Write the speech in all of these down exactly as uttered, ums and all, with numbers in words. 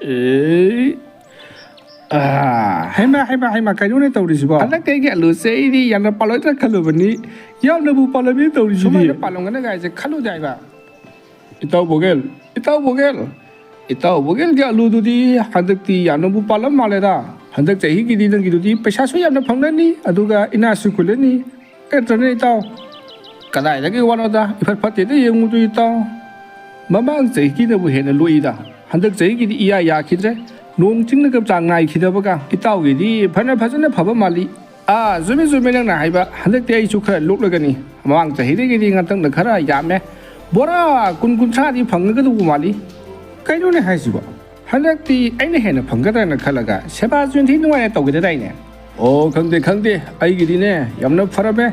ꯑꯦ, ꯑꯥ꯫ ꯍꯩꯃꯥ, ꯍꯩꯃꯥ, ꯍꯩꯃꯥ, ꯀꯩꯅꯣꯅꯦ ꯇꯧꯔꯤꯁꯤꯕꯣ? ꯍꯟꯗꯛꯇꯤ ꯑꯩꯒꯤ ꯑꯂꯨꯁꯦ ꯑꯩꯗꯤ ꯌꯥꯝꯅ ꯄꯥꯜꯂꯣꯏꯗ꯭ꯔꯥ ꯈꯜꯂꯨꯕꯅꯤ, ꯌꯥꯝꯅꯕꯨ ꯄꯥꯜꯂꯝꯃꯤ ꯇꯧꯔꯤꯁꯤꯗꯤ꯫ ꯁꯨꯃꯥꯏꯅ ꯄꯥꯜꯂꯝꯒꯅꯤ ꯀꯥꯏꯁꯦ ꯈꯜꯂꯨꯗꯦ ꯍꯥꯏꯕ꯫ ꯏꯇꯥꯎ ꯕꯣꯒꯦꯜ, ꯏꯇꯥꯎ ꯕꯣꯒꯦꯜ, ꯏꯇꯥꯎ ꯕꯣꯒꯦꯜꯒꯤ ꯑꯂꯨꯗꯨꯗꯤ ꯍꯟꯗꯛꯇꯤ ꯌꯥꯝꯅꯕꯨ ꯄꯥꯜꯂꯝ ꯃꯥꯜꯂꯦꯗ꯫ ꯍꯟꯗꯛ ꯆꯍꯤꯒꯤꯗꯤ ꯅꯪꯒꯤꯗꯨꯗꯤ ꯄꯩꯁꯥꯁꯨ ꯌꯥꯝꯅ ꯐꯪꯂꯅꯤ, ꯑꯗꯨꯒ ꯏꯅꯥꯁꯨ ꯈꯨꯜꯂꯅꯤ꯫ ꯅꯠꯇ꯭ꯔꯅꯦ ꯏꯇꯥꯎ? ꯀꯗꯥꯏꯗꯒꯤ ꯋꯥꯅꯣꯗ, ꯏꯐꯠ ꯐꯠꯇꯦꯗ ꯌꯦꯡꯉꯨꯗꯨ ꯏꯇꯥꯎ꯫ ꯃꯃꯥꯡ ꯆꯍꯤꯒꯤꯅꯕꯨ ꯍꯦꯟꯅ ꯂꯣꯛꯏꯗ, ꯍꯟꯗꯛ ꯆꯍꯤꯒꯤꯗꯤ ꯏꯌꯥ ꯌꯥꯈꯤꯗ꯭ꯔꯦ꯫ ꯅꯣꯡ ꯆꯤꯡꯅꯒ ꯆꯥꯡ ꯅꯥꯏꯈꯤꯗꯕꯒ꯫ ꯏꯇꯥꯎꯒꯤꯗꯤ ꯐꯅ ꯐꯖꯅ ꯐꯕ ꯃꯥꯜꯂꯤ꯫ ꯑꯥ, ꯆꯨꯝꯃꯤ ꯆꯨꯝꯃꯤ ꯅꯪꯅ ꯍꯥꯏꯕ, ꯍꯟꯗꯛꯇꯤ ꯑꯩꯁꯨ ꯈꯔ ꯂꯣꯛꯂꯒꯅꯤ꯫ ꯃꯃꯥꯡ ꯆꯍꯤꯗꯒꯤꯗꯤ ꯉꯟꯇꯛꯅ ꯈꯔ ꯌꯥꯝꯃꯦ, ꯕꯣꯔꯥ ꯀꯨꯟ ꯀꯨꯟꯊ꯭ꯔꯥꯗꯤ ꯐꯪꯒꯗꯧꯕ ꯃꯥꯜꯂꯤ꯫ ꯀꯩꯅꯣꯅꯦ ꯍꯥꯏꯁꯤꯕꯣ? ꯍꯟꯗꯛꯇꯤ ꯑꯩꯅ ꯍꯦꯟꯅ ꯐꯪꯒꯗ꯭ꯔꯅ ꯈꯜꯂꯒ ꯁꯦꯕꯥꯁꯨ ꯌꯥꯝ ꯊꯤ ꯅꯨꯡꯉꯥꯏꯅ ꯇꯧꯒꯗꯗꯥꯏꯅꯦ꯫ ꯑꯣ, ꯈꯪꯗꯦ, ꯈꯪꯗꯦ, ꯑꯩꯒꯤꯗꯤꯅꯦ ꯌꯥꯝꯅ ꯐꯔꯝꯃꯦ꯫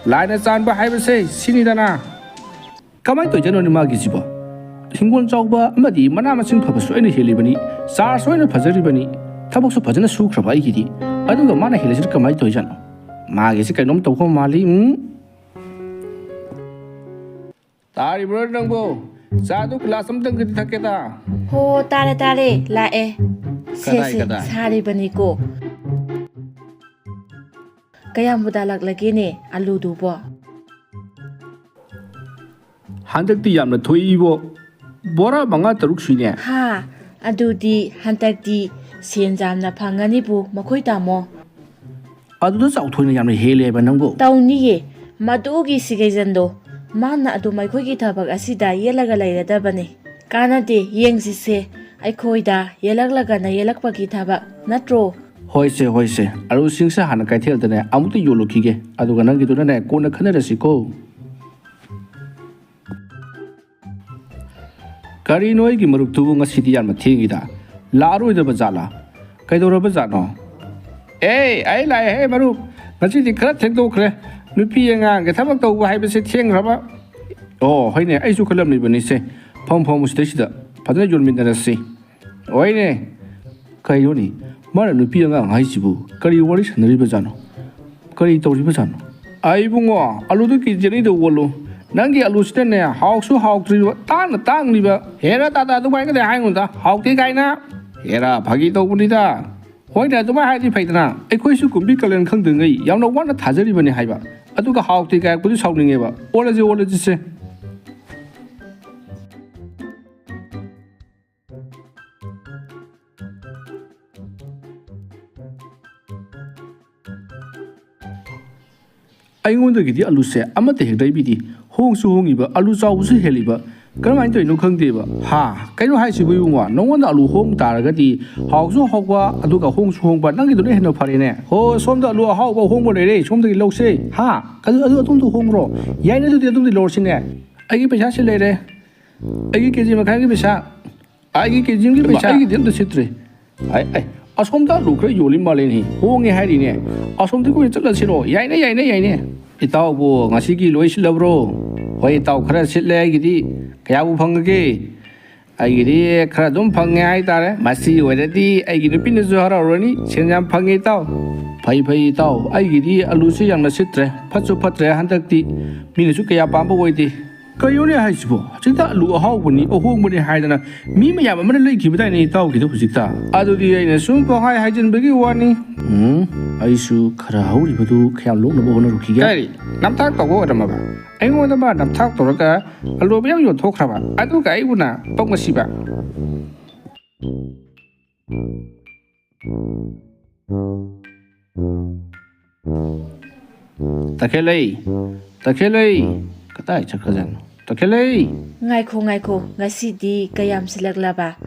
ꯂꯥꯏꯅ ꯆꯥꯟꯕ ꯍꯥꯏꯕꯁꯦ ꯁꯤꯅꯤꯗꯅ꯫ ꯀꯃꯥꯏꯅ ꯇꯧꯔꯤꯖꯥꯠꯅꯣꯅꯦ ꯃꯥꯒꯤꯁꯤꯕꯣ? ꯍꯤꯡꯒꯣꯜ ꯆꯥꯎꯕ ꯑꯃꯗꯤ ꯃꯅꯥ ꯃꯁꯤꯡ ꯐꯕꯁꯨ ꯑꯩꯅ ꯍꯦꯜꯂꯤꯕꯅꯤ, ꯆꯥꯔꯁꯨ ꯑꯩꯅ ꯐꯖꯔꯤꯕꯅꯤ, ꯊꯕꯛꯁꯨ ꯐꯖꯅ ꯁꯨꯈ꯭ꯔꯕ ꯑꯩꯒꯤꯗꯤ, ꯑꯗꯨꯒ ꯃꯥꯅ ꯍꯦꯜꯂꯤꯁꯤꯅ ꯀꯃꯥꯏꯅ ꯇꯧꯔꯤꯖꯥꯠꯅꯣ? ꯃꯥꯒꯤꯁꯤ ꯀꯩꯅꯣꯝ ꯇꯧꯕ ꯃꯥꯜꯂꯤ꯫ ꯎꯝ? ꯇꯥꯔꯤꯕ꯭ꯔꯣ ꯅꯪꯕꯣ? ꯆꯥꯗꯨ ꯒ꯭ꯂꯥꯁ ꯑꯝꯇꯪꯒꯗꯤ ꯊꯛꯀꯦꯗ꯫ ꯍꯣ, ꯇꯥꯔꯦ, ꯇꯥꯔꯦ, ꯂꯥꯛꯑꯦ꯫ ꯁꯦ, ꯀꯗꯥꯏ, ꯁꯦ, ꯀꯗꯥꯏ? ꯁꯥꯔꯤꯕꯅꯤꯀꯣ꯫ ꯀꯌꯥꯝꯕꯨ ꯇꯥꯂꯛꯂꯒꯦꯅꯦ ꯑꯂꯨꯗꯨꯕꯣ? ꯍꯟꯗꯛꯇꯤ ꯌꯥꯝꯅ ꯊꯣꯛꯏꯕꯣ꯫ ꯕꯣꯔꯥ ꯃꯉꯥ ꯇꯔꯨꯛ ꯁꯨꯏꯅꯦ꯫ ꯍꯥ, ꯑꯗꯨꯗꯤ ꯍꯟꯗꯛꯇꯤ ꯁꯦꯟ ꯌꯥꯝꯅ ꯐꯪꯉꯅꯤꯕꯨ ꯃꯈꯣꯏ ꯇꯥꯃꯣ꯫ ꯑꯗꯨꯗ ꯆꯥꯎꯊꯣꯏꯅ ꯌꯥꯝꯅ ꯍꯦꯜꯂꯦ ꯍꯥꯏꯕ ꯅꯪꯕꯨ? ꯇꯧꯅꯤꯌꯦ, ꯃꯗꯨꯒꯤ ꯁꯤꯒꯩꯖꯟꯗꯣ꯫ ꯃꯥꯅ ꯑꯗꯨꯝ ꯑꯩꯈꯣꯏꯒꯤ ꯊꯕꯛ ꯑꯁꯤꯗ ꯌꯦꯠꯂꯒ ꯂꯩꯔꯗꯕꯅꯦ꯫ ꯀꯥꯟꯅꯗꯦ, ꯌꯦꯡꯁꯤꯁꯦ, ꯑꯩꯈꯣꯏꯗ ꯌꯦꯜꯂꯛꯂꯒꯅ ꯌꯦꯜꯂꯛꯄꯒꯤ ꯊꯕꯛ ꯅꯠꯇ꯭ꯔꯣ? ꯍꯣꯏꯁꯦ, ꯍꯣꯏꯁꯦ, ꯑꯂꯨꯁꯤꯡꯁꯦ ꯍꯥꯟꯅ ꯀꯩꯊꯦꯜꯗꯅꯦ ꯑꯃꯨꯛꯇ ꯌꯣꯜꯂꯨꯈꯤꯒꯦ, ꯑꯗꯨꯒ ꯅꯪꯒꯤꯗꯨꯅꯅꯦ ꯀꯣꯟꯅ ꯈꯟꯅꯔꯁꯤꯀꯣ꯫ ꯀꯔꯤꯅꯣ ꯑꯩꯒꯤ ꯃꯔꯨꯞꯇꯨꯕꯨ ꯉꯁꯤꯗꯤ ꯌꯥꯝꯅ ꯊꯦꯡꯉꯤꯗ? ꯂꯥꯛꯑꯔꯣꯏꯗꯕ ꯖꯥꯠꯂꯥ? ꯀꯩꯗꯧꯔꯕ ꯖꯥꯠꯅꯣ? ꯑꯦ, ꯑꯩ ꯂꯥꯛꯑꯦꯍꯦ ꯃꯔꯨꯞ, ꯉꯁꯤꯗꯤ ꯈꯔ ꯊꯦꯡꯗꯣꯛꯈ꯭ꯔꯦ꯫ ꯅꯨꯄꯤ ꯑꯉꯥꯡꯒꯤ ꯊꯕꯛ ꯇꯧꯕ ꯍꯥꯏꯕꯁꯦ ꯊꯦꯡꯈ꯭ꯔꯕ꯫ ꯑꯣ ꯍꯣꯏꯅꯦ, ꯑꯩꯁꯨ ꯈꯜꯂꯝꯃꯤꯕꯅꯤꯁꯦ꯫ ꯐꯝ ꯐꯝ ꯁꯤꯗꯩꯁꯤꯗ ꯐꯖꯅ ꯌꯣꯟꯃꯤꯟꯅꯔꯁꯤ꯫ ꯍꯣꯏꯅꯦ꯫ ꯀꯩꯅꯣꯅꯦ, ꯃꯥꯅ ꯅꯨꯄꯤ ꯑꯉꯥꯡ ꯍꯥꯏꯁꯤꯕꯨ ꯀꯔꯤ ꯋꯥꯔꯤ ꯁꯥꯟꯅꯔꯤꯕꯖꯥꯠꯅꯣ? ꯀꯔꯤ ꯇꯧꯔꯤꯕꯖꯥꯠꯅꯣ? ꯑꯩ ꯏꯕꯨꯡꯉꯣ, ꯑꯂꯨꯗꯨ ꯀꯦ ꯖꯤ ꯑꯅꯤꯗ ꯑꯣꯜꯂꯨ꯫ ꯅꯪꯒꯤ ꯑꯂꯨꯁꯤꯅꯅꯦ, ꯍꯥꯎꯁꯨ ꯍꯥꯎꯇ꯭ꯔꯤꯕ, ꯇꯥꯡꯅ ꯇꯥꯡꯂꯤꯕ꯫ ꯍꯦꯔꯥ ꯇꯥꯇꯥ, ꯑꯗꯨꯃꯥꯏꯅꯗꯤ ꯍꯥꯏꯅꯨꯗ, ꯍꯥꯎꯇꯦ ꯀꯥꯏꯅ꯫ ꯍꯦꯔꯥ, ꯐꯥꯒꯤ ꯇꯧꯕꯅꯤꯗ꯫ ꯍꯣꯏꯅꯦ, ꯑꯗꯨꯃꯥꯏꯅ ꯍꯥꯏꯔꯗꯤ ꯐꯩꯗꯅ꯫ ꯑꯩꯈꯣꯏꯁꯨ ꯀꯨꯝꯕꯤ ꯀꯥꯂꯦꯟ ꯈꯪꯗ꯭ꯔꯤꯉꯩ ꯌꯥꯝꯅ ꯋꯥꯅ ꯊꯥꯖꯔꯤꯕꯅꯤ ꯍꯥꯏꯕ, ꯑꯗꯨꯒ ꯍꯥꯎꯇꯦ ꯀꯥꯏꯔꯛꯄꯗꯨ ꯁꯥꯎꯅꯤꯡꯉꯦꯕ꯫ ꯑꯣꯜꯂꯁꯤ, ꯑꯣꯜꯂꯁꯤꯁꯦ꯫ ꯑꯩꯉꯣꯟꯗꯒꯤꯗꯤ ꯑꯂꯨꯁꯦ ꯑꯃꯠꯇ ꯍꯦꯛ ꯂꯩꯕꯤꯗꯦ꯫ ꯍꯣꯡꯁꯨ ꯍꯣꯡꯉꯤꯕ, ꯑꯂꯨ ꯆꯥꯎꯕꯁꯨ ꯍꯦꯜꯂꯤꯕ, ꯀꯔꯝꯍꯥꯏꯅ ꯇꯧꯔꯤꯅꯣ ꯈꯪꯗꯦꯕ꯫ ꯍꯥ? ꯀꯩꯅꯣ ꯍꯥꯏꯁꯤꯕꯨ ꯏꯕꯨꯡꯉꯣ? ꯅꯉꯣꯟꯗ ꯑꯂꯨ ꯍꯣꯡ ꯇꯥꯔꯒꯗꯤ ꯍꯥꯎꯁꯨ ꯍꯥꯎꯕ, ꯑꯗꯨꯒ ꯍꯣꯡꯁꯨ ꯍꯣꯡꯕ, ꯅꯪꯒꯤꯗꯨꯅ ꯍꯦꯟꯅ ꯐꯔꯦꯅꯦ꯫ ꯍꯣ, ꯁꯣꯝꯗ ꯑꯂꯨ ꯑꯍꯥꯎꯕ ꯑꯍꯣꯡꯕ ꯂꯩꯔꯦ, ꯁꯣꯝꯗꯒꯤ ꯂꯧꯁꯦ꯫ ꯍꯥ? ꯑꯗꯨ, ꯑꯗꯨ ꯑꯗꯣꯝꯗ ꯍꯣꯡꯕ꯭ꯔꯣ? ꯌꯥꯏꯅꯦ, ꯑꯗꯨꯗꯤ ꯑꯗꯣꯝꯗꯒꯤ ꯂꯧꯔꯁꯤꯅꯦ꯫ ꯑꯩꯒꯤ ꯄꯩꯁꯥꯁꯤ ꯂꯩꯔꯦ꯫ ꯑꯩꯒꯤ ꯀꯦ ꯖꯤ ꯃꯈꯥꯏꯒꯤ ꯄꯩꯁꯥ꯫ ꯑꯩꯒꯤ ꯀꯦ ꯖꯤ ꯑꯃꯒꯤ ꯄꯩꯁꯥ꯫ ꯑꯩꯒꯤꯗꯤ ꯑꯝꯇ ꯁꯤꯠꯇ꯭ꯔꯦ꯫ ꯑꯩ, ꯑꯩ, ꯑꯁꯣꯝꯗ ꯑꯂꯨ ꯈꯔ ꯌꯣꯜꯂꯤ ꯃꯥꯜꯂꯦꯅꯦ꯫ ꯍꯣꯡꯉꯦ ꯍꯥꯏꯔꯤꯅꯦ꯫ ꯑꯁꯣꯝꯗꯒꯤ ꯑꯣꯏꯅ ꯆꯠꯂꯁꯤꯔꯣ? ꯌꯥꯏꯅꯦ, ꯌꯥꯏꯅꯦ, ꯌꯥꯏꯅꯦ꯫ ꯏꯇꯥꯎꯕꯨ ꯉꯁꯤꯒꯤ ꯂꯣꯏꯁꯤꯜꯂꯕ꯭ꯔꯣ? ꯍꯣꯏ ꯏꯇꯥꯎ, ꯈꯔ ꯁꯤꯠꯂꯦ ꯑꯩꯒꯤꯗꯤ꯫ ꯀꯌꯥꯕꯨ ꯐꯪꯉꯒꯦ? ꯑꯩꯒꯤꯗꯤ ꯈꯔ ꯑꯗꯨꯝ ꯐꯪꯉꯦ ꯍꯥꯏꯇꯥꯔꯦ꯫ ꯃꯁꯤ ꯑꯣꯏꯔꯗꯤ ꯑꯩꯒꯤ ꯅꯨꯄꯤꯅꯁꯨ ꯍꯔꯥꯎꯔꯅꯤ꯫ ꯁꯦꯟ ꯌꯥꯝ ꯐꯪꯉꯦ ꯏꯇꯥꯎ꯫ ꯐꯩ, ꯐꯩ ꯏꯇꯥꯎ꯫ ꯑꯩꯒꯤꯗꯤ ꯑꯂꯨꯁꯤ ꯌꯥꯝꯅ ꯁꯤꯠꯇ꯭ꯔꯦ꯫ ꯐꯠꯁꯨ ꯐꯠꯇ꯭ꯔꯦ ꯍꯟꯗꯛꯇꯤ꯫ ꯃꯤꯅꯁꯨ ꯀꯌꯥ ꯄꯥꯝꯕ ꯑꯣꯏꯗꯦ꯫ ꯀꯩꯅꯣꯅꯦ ꯍꯥꯏꯁꯤꯕꯣ? ꯍꯧꯖꯤꯛꯇ ꯑꯂꯨ ꯑꯍꯥꯎꯕꯅꯤ, ꯑꯍꯣꯡꯕꯅꯤ ꯍꯥꯏꯗꯅ ꯃꯤ ꯃꯌꯥꯝ ꯑꯃꯅ ꯂꯩꯈꯤꯕꯗꯥꯏꯅꯦ ꯏꯇꯥꯎꯒꯤꯗꯣ ꯍꯧꯖꯤꯛꯇ? ꯑꯗꯨꯗꯤ ꯑꯩꯅ ꯁꯨꯝ ꯄꯪꯍꯥꯏ ꯍꯥꯏꯖꯤꯟꯕꯒꯤ ꯋꯥꯅꯤ꯫ ꯎꯝ, ꯑꯩꯁꯨ ꯈꯔ ꯍꯧꯔꯤꯕꯗꯨ ꯈꯌꯥꯝ ꯂꯣꯛꯅꯕ ꯍꯣꯠꯅꯔꯨꯈꯤꯒꯦ꯫ ꯀꯔꯤ? ꯅꯝꯊꯥꯛ ꯇꯧꯕ ꯑꯣꯏꯔꯝꯃꯕ? ꯑꯩꯉꯣꯟꯗ ꯃꯥ ꯅꯝꯊꯥꯛ ꯇꯧꯔꯒ ꯑꯂꯨ ꯃꯌꯥꯝ ꯌꯣꯟꯊꯣꯛꯈ꯭ꯔꯕ? ꯑꯗꯨꯒ ꯑꯩꯕꯨꯅ ꯄꯪꯕꯁꯤꯕ? ꯇꯈꯦꯜꯂꯩ! ꯇꯈꯦꯜꯂꯩ! ꯀꯗꯥꯏ ꯆꯠꯈ꯭ꯔꯖꯥꯠꯅꯣ? ꯇꯈꯦꯜꯂꯩ! ꯉꯥꯏꯈꯣ, ꯉꯥꯏꯈꯣ, ꯉꯁꯤꯗꯤ ꯀꯌꯥꯝ ꯁꯤꯜꯂꯛꯂꯕ?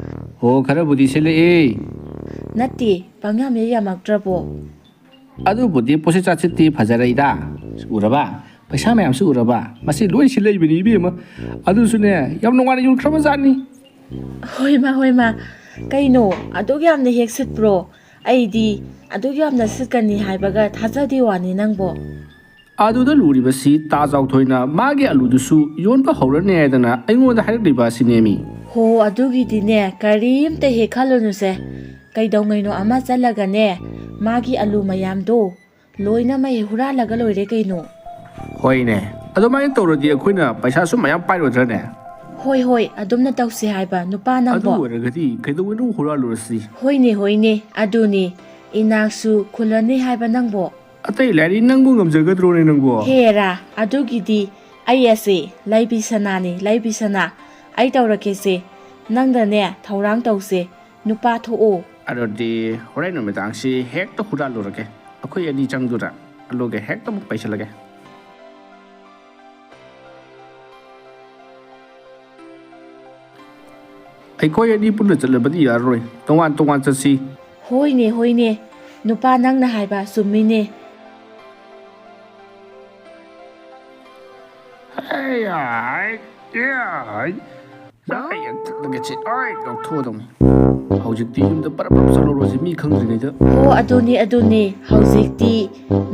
ꯑꯣ, ꯈꯔꯕꯨꯗꯤ ꯁꯤꯜꯂꯛꯑꯦ꯫ ꯅꯠꯇꯦ, ꯄꯪꯌꯥꯝ ꯍꯦꯛ ꯌꯥꯝꯃꯛꯇ꯭ꯔꯕꯣ? ꯑꯗꯨꯕꯨꯗꯤ ꯄꯣꯠꯁꯤꯠ ꯆꯥꯁꯤꯠꯇꯤ ꯐꯖꯔꯛꯏꯗ꯫ ꯎꯔꯕ? ꯄꯩꯁꯥ ꯃꯌꯥꯝꯁꯤ ꯎꯔꯕ? ꯃꯁꯤ ꯂꯣꯏ ꯁꯤꯜꯂꯛꯏꯕꯅꯤ ꯏꯕꯦꯝꯃ꯫ ꯑꯗꯨꯁꯨꯅꯦ, ꯌꯥꯝ ꯅꯨꯡꯉꯥꯏꯅ ꯌꯣꯟꯈ꯭ꯔꯕ ꯖꯥꯠꯅꯤ꯫ ꯍꯣꯏꯃ, ꯍꯣꯏꯃ, ꯀꯩꯅꯣ ꯑꯗꯨꯛ ꯌꯥꯝꯅ ꯍꯦꯛ ꯁꯤꯠꯄ꯭ꯔꯣ? ꯑꯩꯗꯤ ꯑꯗꯨꯛ ꯌꯥꯝꯅ ꯁꯤꯠꯀꯅꯤ ꯍꯥꯏꯕꯒ ꯊꯥꯖꯗꯦ ꯋꯥꯅꯤ ꯅꯪꯕꯣ꯫ ꯑꯗꯨꯗ ꯂꯨꯔꯤꯕꯁꯤ ꯇꯥ ꯆꯥꯎꯊꯣꯏꯅ ꯃꯥꯒꯤ ꯑꯂꯨꯗꯨꯁꯨ ꯌꯣꯟꯕ ꯍꯧꯔꯅꯤ ꯍꯥꯏꯗꯅ ꯑꯩꯉꯣꯟꯗ ꯍꯥꯏꯔꯛꯂꯤꯕ ꯑꯁꯤꯅꯦꯃꯤ꯫ ꯍꯣ, ꯑꯗꯨꯒꯤꯗꯤꯅꯦ ꯀꯔꯤꯝꯇ ꯍꯦꯛ ꯈꯜꯂꯨꯅꯨꯁꯦ꯫ ꯀꯩꯗꯧꯉꯩꯅꯣ ꯑꯃ ꯆꯠꯂꯒꯅꯦ, ꯃꯥꯒꯤ ꯑꯂꯨ ꯃꯌꯥꯝꯗꯣ ꯂꯣꯏꯅꯃꯛ ꯍꯦꯛ ꯍꯨꯔꯥꯜꯂꯒ ꯂꯣꯏꯔꯦ ꯀꯩꯅꯣ꯫ ꯍꯣꯏꯅꯦ, ꯑꯗꯨꯃꯥꯏꯅ ꯇꯧꯔꯗꯤ ꯑꯩꯈꯣꯏꯅ ꯄꯩꯁꯥꯁꯨ ꯃꯌꯥꯝ ꯄꯥꯏꯔꯣꯏꯗ꯭ꯔꯅꯦ? ꯍꯣꯏ, ꯍꯣꯏ, ꯑꯗꯨꯝꯅ ꯇꯧꯁꯤ ꯍꯥꯏꯕ ꯅꯨꯄꯥ ꯑꯗꯨ ꯅꯪꯕꯣ꯫ ꯑꯣꯏꯔꯒꯗꯤ ꯀꯩꯗꯧꯉꯩꯅꯣ ꯍꯨꯔꯥꯜꯂꯨꯔꯁꯤ꯫ ꯍꯣꯏꯅꯦ, ꯍꯣꯏꯅꯦ, ꯑꯗꯨꯅꯤ꯫ ꯏꯅꯥꯛꯁꯨ ꯈꯨꯜꯂꯅꯤ ꯍꯥꯏꯕ ꯅꯪꯕꯣ꯫ ꯑꯇꯩ ꯂꯥꯏꯔꯤ ꯅꯪꯕꯨ ꯉꯝꯖꯒꯗ꯭ꯔꯣꯅꯦ ꯅꯪꯕꯣ? ꯍꯦꯔꯥ, ꯑꯗꯨꯒꯤꯗꯤ ꯑꯩ ꯑꯁꯦ ꯂꯩꯕꯤ ꯁꯅꯥꯅꯤ, ꯂꯩꯕꯤ ꯁꯅꯥ꯫ ꯑꯩ ꯇꯧꯔꯛꯀꯦꯁꯦ, ꯅꯪꯗꯅꯦ ꯊꯧꯔꯥꯡ ꯇꯧꯁꯦ, ꯅꯨꯄꯥ ꯊꯣꯛꯑꯣ꯫ ꯑꯗꯨꯗꯤ ꯍꯣꯔꯦꯟ ꯅꯨꯃꯤꯗꯥꯡꯁꯤ ꯍꯦꯛꯇ ꯍꯨꯔꯥꯜꯂꯨꯔꯒꯦ꯫ ꯑꯩꯈꯣꯏ ꯑꯅꯤ ꯆꯪꯗꯨꯅ ꯑꯂꯨꯒ ꯍꯦꯛꯇ ꯑꯃꯨꯛ ꯄꯩꯁꯜꯂꯒꯦ꯫ ꯑꯩꯈꯣꯏ ꯑꯅꯤ ꯄꯨꯟꯅ ꯆꯠꯂꯕꯗꯤ ꯌꯥꯔꯔꯣꯏ, ꯇꯣꯉꯥꯟ ꯇꯣꯉꯥꯟ ꯆꯠꯁꯤ꯫ ꯍꯣꯏꯅꯦ, ꯍꯣꯏꯅꯦ, ꯅꯨꯄꯥ ꯅꯪꯅ ꯍꯥꯏꯕ ꯆꯨꯝꯃꯤꯅꯦ꯫ ꯑꯩ, ꯑꯩ, ꯑꯩ, ꯑꯩ, ꯆꯠꯂꯒꯦ, ꯆꯦ, ꯑꯩ ꯂꯧꯊꯣꯛꯑꯗꯧꯅꯤ꯫ ꯍꯧꯖꯤꯛꯇꯤ ꯌꯨꯝꯗ ꯄꯔꯞ ꯄꯔꯞ ꯆꯠꯍꯧꯔꯣꯁꯤ, ꯃꯤ ꯈꯪꯗ꯭ꯔꯤꯉꯩꯗ꯫ ꯍꯣ, ꯑꯗꯨꯅꯤ, ꯑꯗꯨꯅꯤ, ꯍꯧꯖꯤꯛꯇꯤ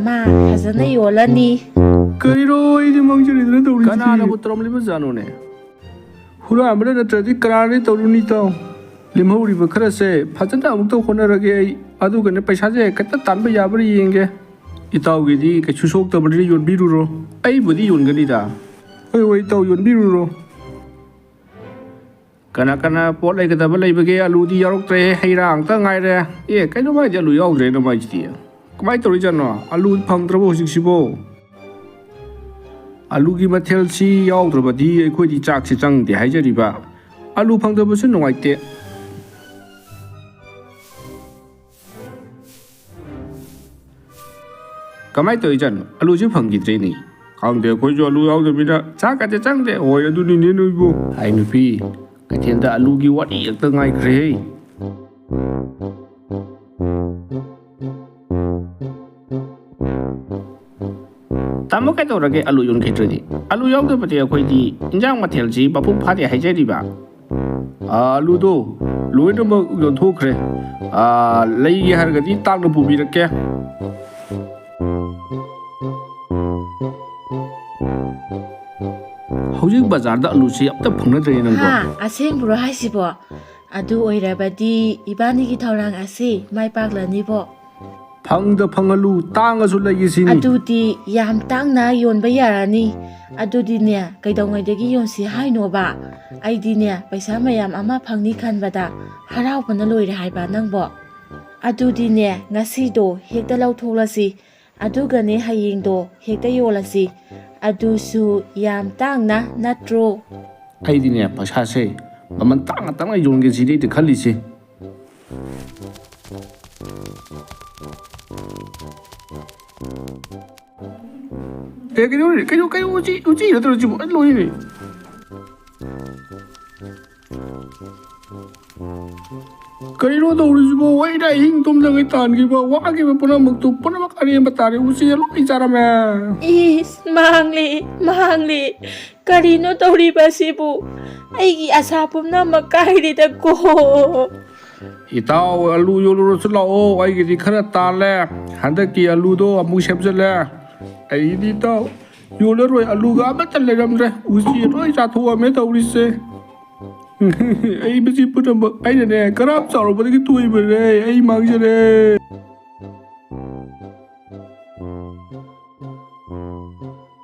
ꯃꯥ ꯐꯖꯅ ꯌꯣꯜꯂꯅꯤ꯫ ꯀꯔꯤꯔꯣ, ꯑꯩꯗꯤ ꯃꯥꯡꯖꯔꯦꯗꯅ ꯇꯧꯔꯤꯁꯤꯗꯤ꯫ ꯀꯅꯥꯅꯕꯨ ꯇꯧꯔꯝꯂꯤꯕꯖꯥꯠꯅꯣꯅꯦ? ꯍꯨꯔꯥꯟꯕꯅ ꯅꯠꯇ꯭ꯔꯗꯤ ꯀꯅꯥꯅ ꯇꯧꯔꯨꯅꯤ, ꯏꯇꯥꯎ? ꯂꯦꯝꯍꯧꯔꯤꯕ ꯈꯔꯁꯦ ꯐꯖꯅ ꯑꯃꯨꯛꯇ ꯍꯣꯠꯅꯔꯒꯦ ꯑꯩ, ꯑꯗꯨꯒꯅꯦ ꯄꯩꯁꯥꯁꯦ ꯈꯤꯇ ꯇꯥꯟꯕ ꯌꯥꯕ꯭ꯔꯥ ꯌꯦꯡꯒꯦ꯫ ꯏꯇꯥꯎꯒꯤꯗꯤ ꯀꯩꯁꯨ ꯁꯣꯛꯇꯕꯅꯤꯅ ꯌꯣꯟꯕꯤꯔꯨꯔꯣ꯫ ꯑꯩꯕꯨꯗꯤ ꯌꯣꯟꯒꯅꯤꯗ꯫ ꯍꯣꯏ, ꯍꯣꯏ, ꯏꯇꯥꯎ, ꯌꯣꯟꯕꯤꯔꯨꯔꯣ꯫ ꯀꯅꯥ ꯀꯅꯥ ꯄꯣꯠ ꯂꯩꯒꯗꯕ ꯂꯩꯕꯒꯦ? ꯑꯂꯨꯗꯤ ꯌꯥꯎꯔꯛꯇ꯭ꯔꯦ, ꯍꯩ ꯔꯥ ꯉꯥꯛꯇ ꯉꯥꯏꯔꯦ꯫ ꯑꯦ, ꯀꯩꯅꯣ ꯃꯥꯏꯗꯤ ꯑꯂꯨ ꯌꯥꯎꯗ꯭ꯔꯦꯅ ꯃꯥꯏꯁꯤꯗꯤ꯫ ꯀꯃꯥꯏꯅ ꯇꯧꯔꯤꯖꯥꯠꯅꯣ? ꯑꯂꯨ ꯐꯪꯗ꯭ꯔꯕꯣ ꯍꯧꯖꯤꯛꯁꯤꯕꯣ? ꯑꯂꯨꯒꯤ ꯃꯊꯦꯜꯁꯤ ꯌꯥꯎꯗ꯭ꯔꯕꯗꯤ ꯑꯩꯈꯣꯏꯗꯤ ꯆꯥꯛꯁꯤ ꯆꯪꯗꯦ ꯍꯥꯏꯖꯔꯤꯕ꯫ ꯑꯂꯨ ꯐꯪꯗꯕꯁꯨ ꯅꯨꯡꯉꯥꯏꯇꯦ꯫ ꯀꯃꯥꯏꯅ ꯇꯧꯔꯤꯖꯥꯠꯅꯣ? ꯑꯂꯨꯁꯤ ꯐꯪꯈꯤꯗ꯭ꯔꯦꯅꯦ꯫ ꯈꯪꯗꯦ, ꯑꯩꯈꯣꯏꯁꯨ ꯑꯂꯨ ꯌꯥꯎꯗꯕꯅꯤꯅ ꯆꯥꯛꯀꯁꯦ ꯆꯪꯗꯦ꯫ ꯍꯣꯏ, ꯑꯗꯨꯅꯤꯅꯦ ꯅꯣꯏꯕꯨ꯫ ꯍꯥꯏ ꯅꯨꯄꯤ, ꯀꯩꯊꯦꯜꯗ ꯑꯂꯨꯒꯤ ꯋꯥꯔꯤ ꯈꯛꯇ ꯉꯥꯏꯈ꯭ꯔꯦꯍꯦ꯫ ꯇꯥꯃꯣ, ꯀꯩꯗꯧꯔꯒꯦ ꯑꯂꯨ ꯌꯣꯟꯈꯤꯗ꯭ꯔꯗꯤ? ꯑꯂꯨ ꯌꯥꯎꯗꯕꯗꯤ ꯑꯩꯈꯣꯏꯗꯤ ꯏꯟꯖꯥꯡ ꯃꯊꯦꯜꯁꯤ ꯃꯄꯨꯡ ꯐꯥꯗꯦ ꯍꯥꯏꯖꯔꯤꯕ꯫ ꯑꯥ, ꯑꯂꯨꯗꯣ ꯂꯣꯏꯅꯃꯛ ꯌꯣꯟꯊꯣꯛꯈ꯭ꯔꯦ꯫ ꯑꯥ, ꯂꯩꯒꯦ ꯍꯥꯏꯔꯒꯗꯤ ꯇꯥꯡꯅ ꯄꯨꯕꯤꯔꯛꯀꯦ꯫ ꯍꯧꯖꯤꯛ ꯕꯖꯥꯔꯗ ꯑꯂꯨꯁꯤ ꯑꯝꯇ ꯐꯪꯅꯗ꯭ꯔꯦ ꯅꯪꯕꯣ꯫ ꯍꯥ, ꯑꯁꯦꯡꯕ꯭ꯔꯣ ꯍꯥꯏꯁꯤꯕꯣ? ꯑꯗꯨ ꯑꯣꯏꯔꯕꯗꯤ ꯏꯕꯥꯅꯤꯒꯤ ꯊꯧꯔꯥꯡ ꯑꯁꯤ ꯃꯥꯏ ꯄꯥꯛꯂꯅꯤꯕꯣ꯫ ꯐꯪꯗ ꯐꯪꯍꯜꯂꯨ, ꯇꯥꯡꯉꯁꯨ ꯂꯩꯒꯦ ꯁꯤꯅꯤ꯫ ꯑꯗꯨꯗꯤ ꯌꯥꯝ ꯇꯥꯡꯅ ꯌꯣꯟꯕ ꯌꯥꯔꯅꯤ꯫ ꯑꯗꯨꯗꯤꯅꯦ, ꯀꯩꯗꯧꯉꯩꯗꯒꯤ ꯌꯣꯟꯁꯤ ꯍꯥꯏꯅꯣꯕ? ꯑꯩꯗꯤꯅꯦ, ꯄꯩꯁꯥ ꯃꯌꯥꯝ ꯑꯃ ꯐꯪꯅꯤ ꯈꯟꯕꯗ ꯍꯔꯥꯎꯕꯅ ꯂꯣꯏꯔꯦ ꯍꯥꯏꯕ ꯅꯪꯕꯣ꯫ ꯑꯗꯨꯗꯤꯅꯦ, ꯉꯁꯤꯗꯣ ꯍꯦꯛꯇ ꯂꯧꯊꯣꯛꯂꯁꯤ, ꯑꯗꯨꯒꯅꯦ ꯍꯌꯦꯡꯗꯣ ꯍꯦꯛꯇ ꯌꯣꯜꯂꯁꯤ꯫ ꯑꯗꯨꯁꯨ ꯌꯥꯝ ꯇꯥꯡꯅ, ꯅꯠꯇ꯭ꯔꯣ? ꯑꯩꯗꯤꯅꯦ, ꯄꯩꯁꯥꯁꯦ ꯃꯃꯜ ꯇꯥꯡꯅ ꯇꯥꯡꯅ ꯌꯣꯟꯒꯦ ꯁꯤꯗꯤ ꯑꯩꯗꯤ ꯈꯜꯂꯤꯁꯦ꯫ ꯑꯦ, ꯀꯩꯅꯣ, ꯀꯩꯅꯣ, ꯀꯩꯅꯣ, ꯎꯆꯤ, ꯎꯆꯤ ꯅꯠꯇ꯭ꯔꯣ ꯁꯤꯕꯨ? ꯑꯩ ꯂꯣꯏꯔꯦ꯫ ꯀꯔꯤꯅꯣ ꯇꯧꯔꯤꯁꯤꯕꯣ? ꯑꯩꯅ ꯑꯍꯤꯡ ꯇꯨꯝꯗꯉꯩ ꯇꯥꯟꯈꯤꯕ, ꯋꯥꯈꯤꯕ ꯄꯨꯝꯅꯃꯛꯇꯨ, ꯄꯨꯝꯅꯃꯛ ꯑꯔꯦꯝꯕ ꯇꯥꯔꯦ꯫ ꯎꯆꯤꯅ ꯂꯣꯏ ꯆꯥꯔꯝꯃꯦ꯫ ꯏꯁ, ꯃꯥꯡꯂꯤ, ꯃꯥꯡꯂꯤ꯫ ꯀꯔꯤꯅꯣ ꯇꯧꯔꯤꯕꯁꯤꯕꯨ? ꯑꯩꯒꯤ ꯑꯁꯥ ꯄꯨꯝꯅꯃꯛ ꯀꯥꯏꯔꯦꯗꯀꯣ꯫ ꯏꯇꯥꯎ, ꯑꯂꯨ ꯌꯣꯜꯂꯨꯔꯁꯨ ꯂꯥꯛꯑꯣ, ꯑꯩꯒꯤꯗꯤ ꯈꯔ ꯇꯥꯜꯂꯦ꯫ ꯍꯟꯗꯛꯀꯤ ꯑꯂꯨꯗꯣ ꯑꯃꯨꯛ ꯁꯦꯝꯖꯤꯜꯂꯦ꯫ ꯑꯩꯗꯤ ꯏꯇꯥꯎ, ꯌꯣꯜꯂꯔꯣꯏ, ꯑꯂꯨꯒ ꯑꯃꯠꯇ ꯂꯩꯔꯝꯗ꯭ꯔꯦ, ꯎꯆꯤ ꯂꯣꯏ ꯆꯥꯊꯣꯛꯑꯝꯃꯦ ꯇꯧꯔꯤꯁꯦ꯫ ꯑꯩ ꯃꯁꯤ ꯄꯨꯝꯅꯃꯛ ꯑꯩꯅꯅꯦ, ꯀꯔꯥꯝ ꯆꯥꯎꯔꯨꯕꯗꯒꯤ ꯇꯣꯛꯏꯕꯅꯦ, ꯑꯩ ꯃꯥꯡꯖꯔꯦ꯫